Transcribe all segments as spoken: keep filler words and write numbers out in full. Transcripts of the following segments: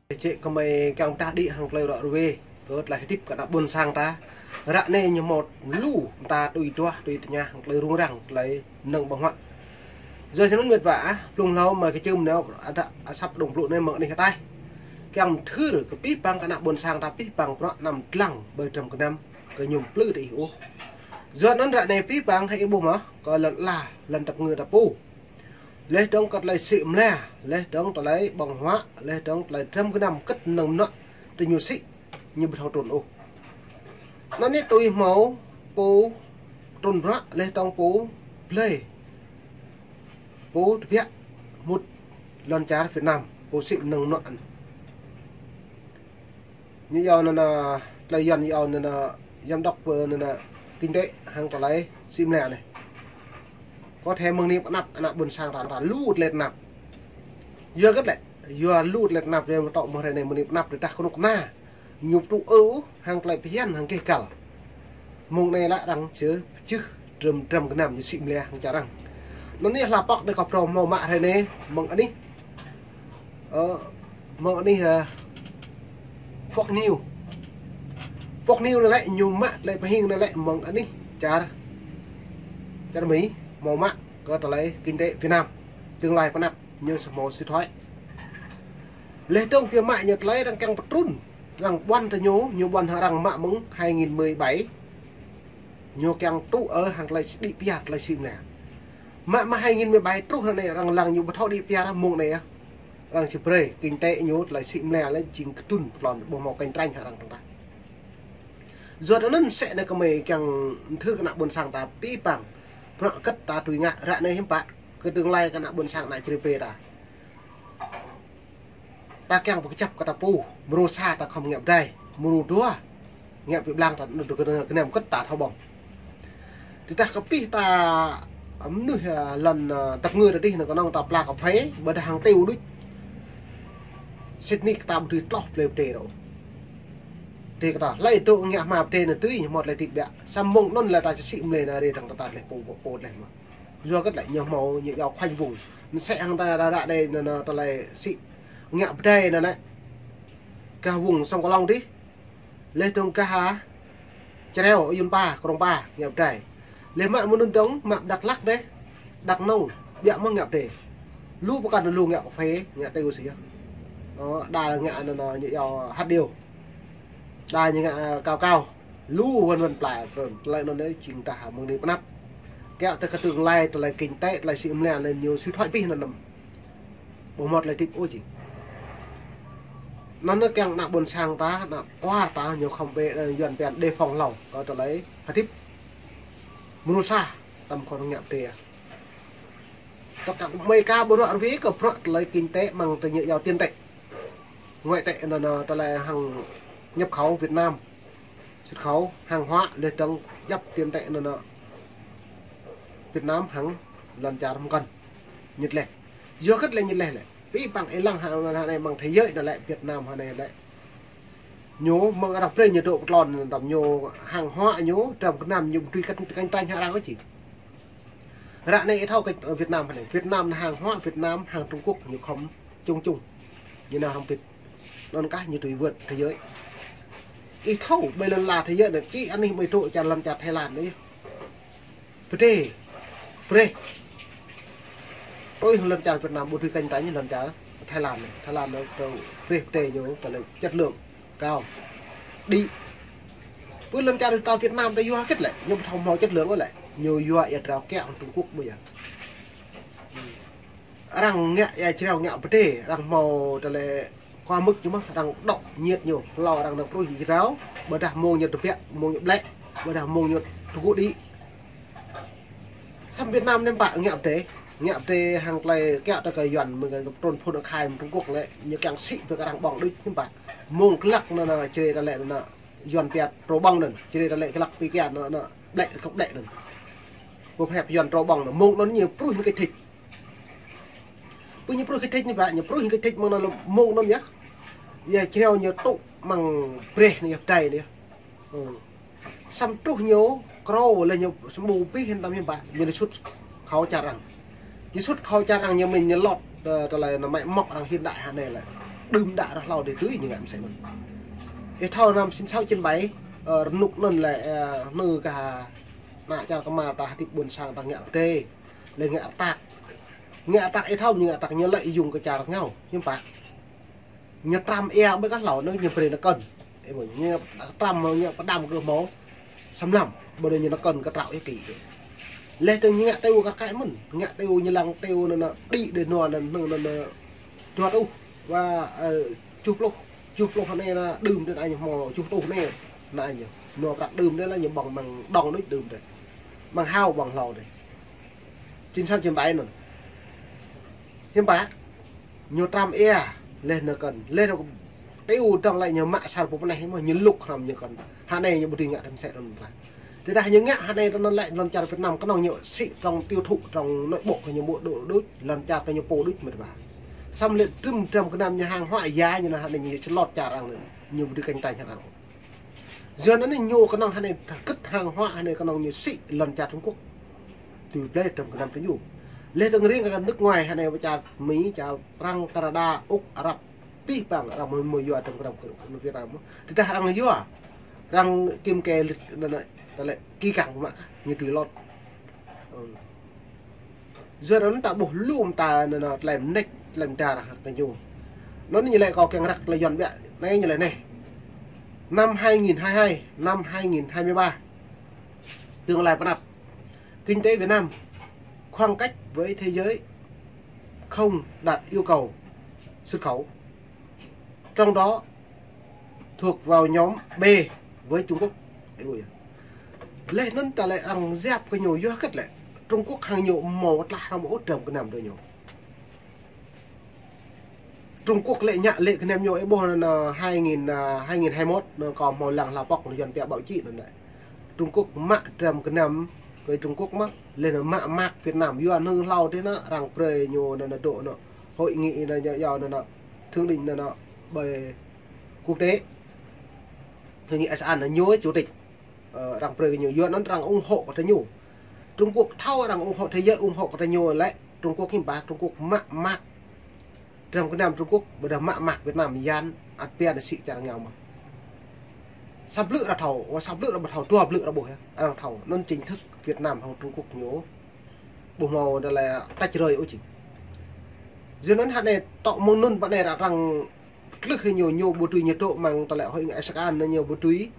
Čĕ kơmơi kiăng pơdah đĭ hăng tơlơi ră ruai kơ tơlơi hơdip kơ ană ƀôn sang ta. Ră anai ñu hmâo lu mơta tui duah, tui tơña hăng tơlơi rŭng răng, tơlơi mơnơ̆ng ƀơ̆ng huă. Yua anŭn mĕt wa ah, blung hlâo mơi kơčưm nao, adă asăp dong blŭ anai mơ̆ng anih ataih. Kiăng mơthưr kơ abih bang kơ ană ƀôn sang ta, abih bang bruă anăm dlăng ƀơi dram gơnam kơ ñu plư tơ ih ôh. Yua anŭn ră anai abih bang hơ̆ ih ƀuh mơ̆, kơ lŏn ala, lŏn tơpơngư ta pô. Laih dơ̆ng kơ tơlơi sĭ mơla, laih dơ̆ng tơlơi ƀơ̆ng huă, laih dơ̆ng tơlơi dram gơnam kơ̆t mơnơ̆ng mơnuă tơ ñu sĭ, ñu ƀu thâo trŭn ôh. Anŭn anai tui hmâo pô trŭn bruă, laih dơ̆ng pô blơi, pô tơbiă mŭt lŏn čar Việt Nam, pô sĭ mơnơ̆ng mơnuă. Ñu iâu anŭn, tơlơi Yuan ñu iâu anŭn, giám đốc, anŭn, kinh tế hăng tơlơi sĭ mơla anai. Kơ thê mơ̆ng anai pơanăp ană ƀôn sang ta, ta lu tơlơi tơnap. Yua hơget lĕ, yua lu tơlơi tơnap anai mơ̆ tŏ mơ̆ hrơi anai mơ̆ng anai pơanăp tơdah kơnuk kơna. Ñu ƀu tŭ ư hăng tơlơi phiăn hăng keh kăl. Mơ̆ng anai lĕ arăng čơ pơčưh dram, dram gơnam ñu sĭ mơla hăng čar arăng. Anŭn anai hla pŏk anai kâo phrâo hmâo mă hrơi anai mơ̆ng anih, ơ, mơ̆ng anih, ơ, Fox News. Fox News anai lĕ ñu mă tơlơi pơhing anai lĕ mơ̆ng anih čar, čar Mi hmâo mă kơ tơlơi kinh tế Việt Nam. Tương lai pơanăp ñu sa hmâo suy thoái. Laih dơ̆ng pioh mă ñu tơlơi arăng kiăng pơtrŭn, arăng ƀuăn tơ ñu, ñu ƀuăn hăng arăng mă mơ̆ng hai nghìn mười bảy. Ñu kiăng tŭ ư hăng tơlơi đĭ pơyar tơlơi sĭ mơla. Mă mơ̆ng hai nghìn mười bảy truh ră anai arăng lăng ñu ƀu thâo đĭ pơyar mơ̆ng anai ah. Arăng či brơi kinh tế ñu tơlơi sĭ mơla lĕ jing kơdŭn pơtlon ƀu hmâo kơnh trañ hăng arăng tơ̆ng tah. Yua anŭn sĕ anai kơmơi kiăng mơthưr kơ ană ƀôn sang ta abih bang. Bruă hơget ta tui ngă ră anai hiư̆m pă kơ tương lai kơ ană ƀôn sang ană čri pê ta. Ta kiăng pơkơjăp kơ ta pô, mrô sa ta khŏm ngă pơdai, mrô dua ngă pơblang ta, anŭn tơ gơnam hơget ta thâo ƀơ̆ng. Tơdah kơ abih ta mơnuih, ơ, lŏn, ơ, tơpơngư ta dih anŭn kơnơ̆ng ta pla kơphê, ƀôdah hăng têu đôč. Sĭt nik ta ƀu dưi tloh plơi pơdai rŏ. Tơ kơ ta, hlơi dŏ ngă hma pơdai anŭn tui, ñu hmâo tơlơi hơdip biă. Samơ̆ mơ̆ng anŭn lĕ ta či sĭ mơla anai rai dơ̆ng ta tơlơi pô, pô tơlơi mơ̆. Yua hơget lĕ ñu hmâo ñu iâu khoanh vùng. Mơsĕ hăng ta ră ră anai anŭn, anŭn tơlơi sĭ ngă pơdai anŭn lĕ. Gah vùng sông Cửu Long dih. Laih dơ̆ng gah, a, Čreo, Ayun Pa, Krông Pa, ngă pơdai. Laih mă mơ̆ng anŭn dơ̆ng, mă Dak Lak dih, Dak Nông, biă mơ̆ng ngă pơdai. Lu pơkŏn lu ngă kơphê, ngă têu sĭt yơh. Ơ, đa ngă anŭn, anŭn, ñu iâu hăt điêu. Đa ñu ngă, ơ, kao kao. Lu wăn wăn pla, trơn. Tơlơi anŭn anai jing tah mơ̆ng anai pơanăp. Kiăng tơ kơ tương lai, tơlơi kinh tế, tơlơi sĭ mơla anŭn ñu suy thoái abih anŭn. Ƀu hmâo tơlơi hơdip ôh jing. Anŭn anai kiăng ană ƀôn sang ta, ană kuar ta, ñu khŏm ƀĕ, ơ, Yuan pian đề phòng hlâo kơ tơlơi hơdip. Mrô sa, tăm khŏm ngă pơdai. Tơdah kơ Amêrika ƀu ră ruai kơ bruă tơlơi kinh tế mơ̆ng tơ ñu iâu tiền tệ, ngoại tệ anŭn, anŭn tơlơi hăng nhập khẩu Việt Nam. Xuất khẩu hàng hóa laih dơ̆ng djăp tiền tệ anŭn, anŭn Việt Nam hăng lŏn čar mơkŏn. Ñu tơleh. Yua hơget lĕ ñu tơleh lĕ. Abih bang ih lăng hă, hă anai mơ̆ng thế giới anŭn lĕ, Việt Nam hă anai lĕ. Ñu mơ̆ng arăng brơi ñu dŏ pơtlon anŭn tăm ñu hàng hóa ñu, dram gơnam ñu ƀu dưi kơnh, kơnh trañ hăng arăng ôh jing. Ră anai ih thâo kơ Việt Nam hă anai. Việt Nam anŭn hàng hóa Việt Nam, hàng Trung Quốc ñu khŏm chung chung. Ñu nao hăng pit. Anŭn kah ñu tui vượt thế giới. Ih thâo ƀơi lŏn ala thế giới anŭn či anih mơi dŏ čar lŏn čar Thái Lan anai. Pơdai. Brơi. Ôi, lŏn čar Việt Nam ƀu dưi kơnh trañ lŏn čar Thái Lan anai. Thái Lan anŭn tơ brơi pơdai ñu tơlơi chất lượng cao. Đĭ. Pơ lŏn čar ta Việt Nam ta yua hơget lĕ, ñu ƀu thâo hmâo chất lượng ôh lĕ. Ñu yua ia drao kiăng Trung Quốc ƀu yơh. Arăng ngă ia drao ngă pơdai, arăng hmâo tơlơi kơ mơ̆k ñu mơ̆, arăng dŏ nhiệt ñu, hlâo arăng nao pruih ia drao, ƀôdah mơ̆ng ñu tơbiă, mơ̆ng ñu ƀlĕ, ƀôdah mơ̆ng ñu tơgŭ đĭ. Samơ̆ Việt Nam anai pă ngă pơdai, ngă pơdai hăng tơlơi kiăng tơ kơ Yuan, mơ̆ng kơ trŭn phŭn ơ khai mơ̆ng Trung Quốc lĕ, ñu kiăng sĭ ƀơi kơ arăng ƀơ̆ng đôč hiư̆m pă. Mơ̆ng glăk anŭn, anŭn, čơrê tơlơi anŭn, Yuan piat trô ƀơ̆ng anŭn, čơrê tơlơi glăk pi kian anŭn, anŭn, ƀlĕ, kŏk ƀlĕ anŭn. Ƀu pơhiăp Yuan trô ƀơ̆ng anŭn, mơ̆ng anŭn ñu pruih anŭn kơ thĭt. Pơ ñu pruih kơ thĭt anai pă, ñu pruih kơ thĭt mơ̆ng anŭn lĕ mơ̆ng anŭn yơh. Ia čreo ñu tŭ mơ̆ng brơi anai yơh, pơdai anai yơh. Ơ. Samơ̆ truh ñu krô lĕ ñu sơmbu pih hên tăm hiư̆m pă, ñu lĕ xuất khẩu čar arăng. Ñu xuất khẩu čar arăng ñu mĭn ñu lŏt, ơ, tơlơi anŭn máy móc arăng hiện đại hă anai lĕ. đưm đă ră hlâo dih tui ñu ngă mơsĕ anŭn. Ih thâo năm sin sáu chín bảy, ơ, rơnŭk anŭn lĕ, ơ, nư kơ ană čar kơmar ta hơdip ƀôn sang ta ngă pơdai, lĕ ngă rơtak. Ngă rơtak ih thâo ñu ngă rơtak ñu lĕ yŭng kơ čar rơngiao, hiư̆m pă. Ñu tram ia ƀơi kơ hlâo anŭn ñu brơi nao kơ̆n. Ih ƀuh ñu tram ñu pơđăm kơ hmâo. Săm lăm, ƀơi anŭn ñu nao kơ̆n kơ trao ih kĭ. Leh tơ ñu ngă têu kar kaĭ mơ̆n, ngă têu ñu lăng têu anŭn anŭn đĭ đê nua anŭn anŭn anŭn dua tuh. Wa, ơ, tơjuh pluh, tơjuh pluh anai anŭn đưm tơ anai ñu hmâo tơjuh tuh anai. Anai ñu. Nua prăk đưm tơ lĕ ñu ƀơ̆ng mơ̆ng đŏng đôč đưm tơ. Mơ̆ng hao ƀơ̆ng hlâo tơ. Chính xác chín bảy anŭn. Hiư̆m pă, ñu tram ia, leh nao kơ̆n, leh nao têu dơ̆ng lĕ ñu mă sar pô pơneh mơ̆ ñu lŭk hrăm ñu kơ̆n. Hă anai ñu ƀu dưi ngă tơm sĕ tơm tla. Tơdah ñu ngă hă anai tơ anŭn lĕ lŏn čar Việt Nam kơnơ̆ng ñu sĭ trong tiêu thụ trong nội bộ kơ ñu ƀu dŏ đôč, lŏn čar kơ ñu pô đôč mơ̆ tơpă. Săm lĕ tơm tram gơnam ñu hàng hóa ia ñu anŭn hă anai ñu čơlot čar arăng anŭn, ñu ƀu dưi cạnh tranh hă arăng. Yua anŭn ñu kơnơ̆ng hă anai gĭt hàng hóa hă anai kơnơ̆ng ñu sĭ lŏn čar Trung Quốc. Tui blai tram gơnam tơ ñu. Leh dơ̆ng riêng kơ nước ngoài hă anai ƀơi čar Mi, čar Prăng, Canada, Úc, Arab. Pih păng arăng mơ̆, mơ̆ yua tram gơnam kơ Việt Nam. Tơdah arăng yua, arăng kim ke lĕ, lĕ, lĕ, lĕ, kĭ kăng mă, ñu tui lŏt. Ơ. Yua anŭn ta ƀuh lŏm ta anŭn anŭn tơlơi mơneč, tơlơi mơdar kơ ñu. Anŭn ñu lĕ kâo kiăng răk tơlơi Yuan biă, anai ñu lĕ anai. Năm hai nghìn hai mươi hai, năm hai nghìn hai mươi ba. Tương lai pơnăp. Kinh tế Việt Nam, khoảng cách với thế giới, không đạt yêu cầu xuất khẩu. Trong đó thuộc vào nhóm B với Trung Quốc. Ih ƀuh yơh. Leh anŭn ta lĕ arăng yap kơ ñu yua hơget lĕ. Trung Quốc hăng ñu hmâo tlah hrăm ôh tram gơnam tơ ñu. Trung Quốc lĕ ngă lĕ gơnam ñu ih ƀuh anŭn, anŭn hai nghìn, à, hai nghìn hai mươi mốt anŭn kâo hmâo lăng hla pŏk anŭn Yuan biă báo chí anŭn lĕ. Trung Quốc mă tram gơnam kơ Trung Quốc mơ̆, leh anŭn mă mơak Việt Nam, yua anŭn hlâo tơ anŭn arăng brơi ñu anŭn anŭn dŏ anŭn hội nghị anŭn ñu yua anŭn anŭn thượng đỉnh anŭn anŭn ƀơi quốc tế. Hội nghị ASEAN anŭn ñu chủ tịch. Ơ, arăng brơi kơ ñu, yua anŭn arăng ủng hộ kơ tơ ñu. Trung Quốc thâo arăng ủng hộ thế giới, ủng hộ kơ tơ ñu lĕ Trung Quốc hiư̆m pă, Trung Quốc mă mơak. Tram gơnam Trung Quốc, ƀôdah mă mơak Việt Nam, yan, ăt biă anŭn sĭ čar rơngiao mơ̆n. Sa blư̆ arăng thâo, wa sa blư̆ arăng ƀu thâo, dua blư̆ arăng ƀuh yơh, arăng thâo. Anŭn chính thức Việt Nam hăng Trung Quốc ñu ƀu hmâo tơlơi tăč rơi ôh čih. Yua anŭn hă anai tŏ mơ̆ng anŭn pơ anai arăng tlưh hĭ ñu, ñu ƀu dưi ñu dŏ mơ̆ng tơlơi hội nghị ASEAN anŭn ñu ƀu dưi.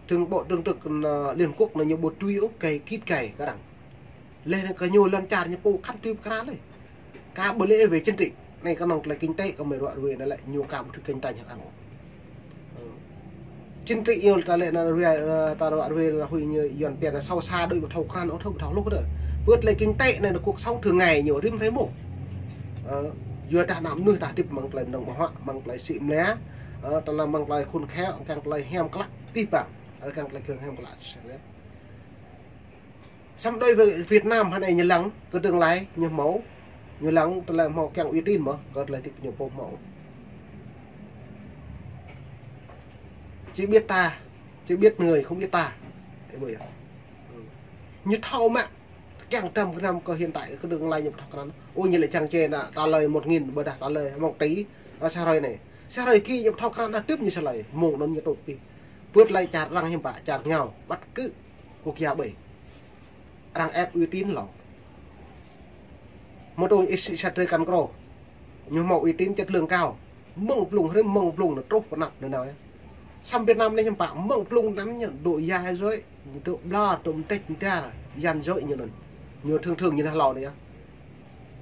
Thường bộ thường trực, ơ, Liên Hợp Quốc anŭn ñu ƀu dưi ôh kơ kĭt kơ arăng. Leh anŭn kơ ñu lŏn čar ñu pô khăn tui pơkra lĕ. Kơ ƀơi lĕ về chính trị. Anai kơnơ̆ng tơlơi kinh tế kơ mơi ruă ruai anŭn lĕ ñu kơ ƀu dưi cạnh tranh hăng arăng. Ơ. Chính trị ñu ta lĕ anŭn ruai, ơ, ta ruă ruai anŭn huĭ ñu Yuan biă anŭn sâu xa đuaĭ ƀu thâo krăn ôh thâo ƀu thâo hluh tơ. Pơ tơlơi kinh tế anai anŭn cuộc sống thường ngày ñu rĭm hrơi mơ̆n. Ơ, yua dah ană mơnuih ta hơdip mơ̆ng tơlơi mơnơ̆ng ƀơ̆ng huă, mơ̆ng tơlơi sĭ mlĕ, ơ, tơlơi mơ̆ng tơlơi khôn khéo, kiăng tơlơi hiam klă, pih păng, ơ, kiăng tơlơi hiam klă. Săm đôi Việt Nam hă anai ñu lăng kơ tương lai ñu hmâo, ñu lăng tơlơi hmâo kiăng uy tín mơ̆, kơ tơlơi hơdip ñu pô hmâo. Chỉ biết ta, chỉ biết người không biết ta. Ih ƀuh yơh. Ơ. Ñu thâo mă kiăng tram gơnam kơ hiện tại kơ tương lai ñu ƀu thâo krăn. Ơ, ñu lĕ čang čê anŭn trả lời một nghìn ƀôdah trả lời một tỷ, ơ, sa hrơi anai. Sa hrơi kĭ ñu ƀu thâo krăn anŭn tŭ ñu sa hrơi, mơ̆ng anŭn ñu tŭ pih. Pơ tơlơi čar arăng hiư̆m pă, čar rơngiao, bất cứ quốc gia ƀơi. Arăng ép uy tín hlâo. Mơ̆ tui ih sĭ sa drơi kăn krô. Ñu hmâo uy tín chất lượng cao. Mơ̆ng blung hrơi, mơ̆ng blung anŭn truh pơnăp anŭn anŭn yơh. Săm Việt Nam anai hiư̆m pă, mơ̆ng blung anŭn ñu dŏ ia djuai, ñu dŏ ƀlŏr, dŏ mơteč mơdar, yan djuai ñu anŭn. Ñu thường thường ñu anŭn hlâo anŭn yơh.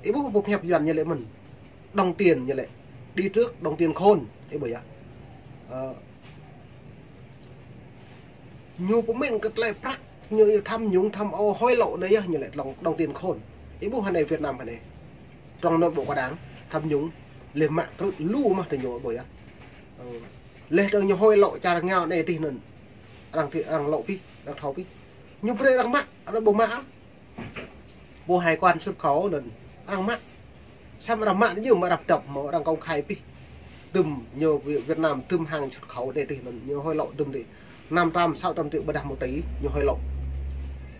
Ih ƀuh pơhiăp Yuan ñu lĕ mơ̆n. Đồng tiền ñu lĕ. Đi trước đồng tiền khôn, ih ƀuh yơh. Ơ, ñu pơmĭn kơ tơlơi prăk, ñu tham nhũng tham ô hối lộ anai yơh, ñu lĕ đồng, đồng tiền khôn. Ih ƀuh hă anai Việt Nam hă anai. Trong nội bộ của Đảng, tham nhũng, lĕ mă krư̆ lu mơ̆ tơ ñu ƀuh yơh. Ơ. Leh dơ̆ng ñu hối lộ čar rơngiao anai tih anŭn. Arăng tih, arăng lŏ pih, arăng thâo pih. Ñu brơi arăng mă, arăng ƀu mă. Pô hải quan xuất khẩu anŭn arăng mă. Săm arăng mă ñu mă răp dăp mơ̆ arăng công khai pih. Dŭm ñu Việt Nam dŭm hàng xuất khẩu đe tih anŭn ñu hối lộ dŭm đe. Năm trăm, sáu trăm triệu ƀôdah một tỷ ñu hối lộ.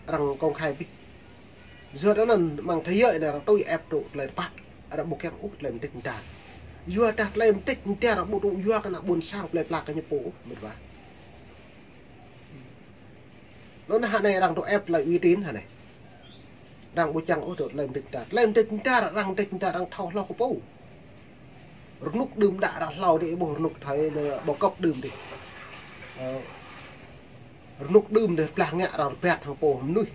Arăng công khai pih. Yua anŭn mơ̆ng thế giới anai arăng tui ép tŭ tơlơi pă. Arăng ƀu kiăng ôh tơlơi mơteč mơdar. Yua dah tơlơi mơdĕč mơdar ƀu djơ̆ yua kơ ană ƀôn sang plơi pla kơ ñu pô, mĕt wa. Anŭn hă anai arăng dŏ ĕp tơlơi uy tín hă anai. Arăng ƀu čang ôh dŏ tơlơi mơdĕč mơdar. Tơlơi mơdĕč mơdar, arăng mơdĕč mơdar, arăng thâo hloh kơ pô. Rơnŭk đưm đă arăng hlâo dih ih ƀuh rơnŭk thâo anai ƀu kŏp đưm dih. Ơ, rơnŭk đưm dih blah ngă arăng rơbat hăng pô mơnuih.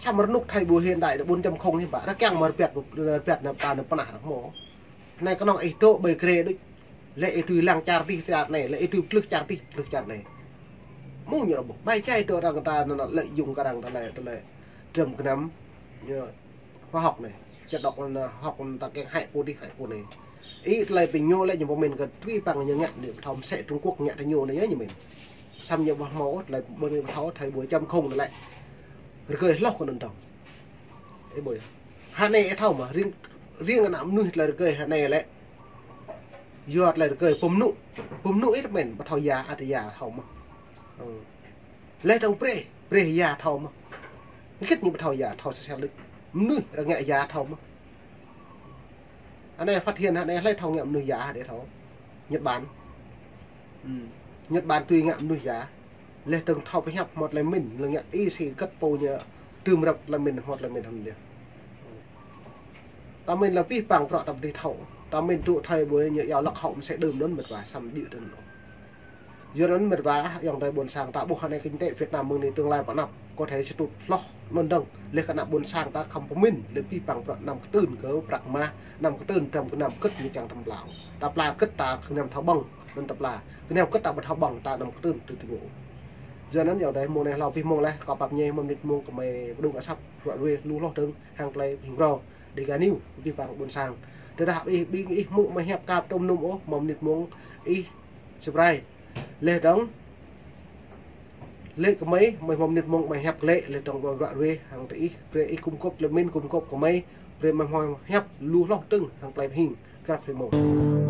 Samơ̆ rơnŭk thâo ƀu hiện đại bốn chấm không anai ƀă, arăng kiăng mă rơbat, rơbat ană pla ană pơnah arăng hmâo. Anai kơnơ̆ng ih dŏ ƀơi grê đôč. Lĕ ih tui lăng čar dih čar anai, lĕ ih tui plưh čar dih, plưh čar anai. Mơ̆ng ñu rơbuh. Bai čai dŏ arăng ta anŭn lợi dụng kơ arăng tơlơi, tơlơi dram gơnam, ñu khoa học anai. Čăt dŏ anŭn khoa học anŭn ta kiăng hại pô dih, hại pô anai. Ih tơlơi ƀing ñu lĕ ñu pơmĭn kơ tui păng ñu ngă anai, thâo mơsĕ Trung Quốc ngă tơ ñu anai yơh ñu mĭn. Samơ̆ ñu ƀu hmâo ôh, tơlơi ƀing ih ƀu thâo, thâo bốn chấm không anai lĕ. Rơgơi hloh kơ anŭn dơ̆ng. Ih ƀuh yơh. Hă anai ih thâo mơ̆, riêng, riêng ană mơnuih tơlơi rơgơi hă anai lĕ. Yua tơlơi rơgơi pơmơnŭ. Pơmơnŭ ih mĭn, ƀu thâo ya, ăt ya thâo mơ̆. Ơ. Lĕ dơ̆ng brơi, brơi ya thâo mơ̆. Hơget ñu ƀu thâo ya, thâo sơsel đôč. Mơnuih arăng ngă ya thâo mơ̆. Anai phát hiện hă anai hlơi thâo ngă mơnuih ya hă đe thâo. Nhật Bản. Ừm. Nhật Bản tui ngă mơnuih ya. Lĕ dơ̆ng thâo pơhiăp hmâo tơlơi mĭn, lĕ ngă ih sĭ găt pô ñu tơm răp tơlơi mĭn hmâo tơlơi mĭn hăm dih. Ta mĭn lĕ pih păng prăk ta ƀu thâo. Ta mĭn tŭ thâo ƀu ñu yua lăk hŏ mơsĕ đưm anŭn mĕt wa samơ̆ djơ̆ tơl anŭn. Yua anŭn mĕt wa, ayŏng adơi ƀôn sang ta ƀuh hă anai kinh tế Việt Nam mơ̆ng anai tương lai pơ anăp. Có thể sẽ tụt hloh anŭn dơ̆ng. Lĕ kơ ană ƀôn sang ta khŏm pơmĭn, lĕ pih păng prăk anăm kơtưn kơ prăk mah, anăm kơtưn dram gơnam hơget ñu čang tơm plao. Ta pla hơget ta gơnam thâo ƀơ̆ng, anŭn ta pla. Gơnam hơget ta ƀu thâo ƀơ̆ng ta anăm kơtưn tui tui gơ̆. Yua anŭn ayŏng adơi mơ̆ng anai hlâo pih mơ̆ng leh, kâo pap ñe mơ̆ng mơnit mơ̆ng kơ mơi pơdŏng asăp ruă ruê lu hloh dơ̆ng hăng tơlơi hing rô. Dêh gah ñu pih păng ƀôn sang. Tơdah ih ƀing ih hmư̆ mơi hiăp kap tơm nŭm ôh, mơ̆ng mơnit mơ̆ng ih subscribe. Lĕ dơ̆ng. Lĕ kơ mơi, mơi mơ̆ng mơnit mơ̆ng mơi hiăp lĕ, lĕ dơ̆ng ƀu ruă ruê, hăng tơ ih, brơi ih gum gŏp tơlơi mĭn gum gŏp kơ mơi, brơi mơi hmâo hiăp lu hloh dơ̆ng, hăng tơlơi hing, krăp hĭ mơ̆ng.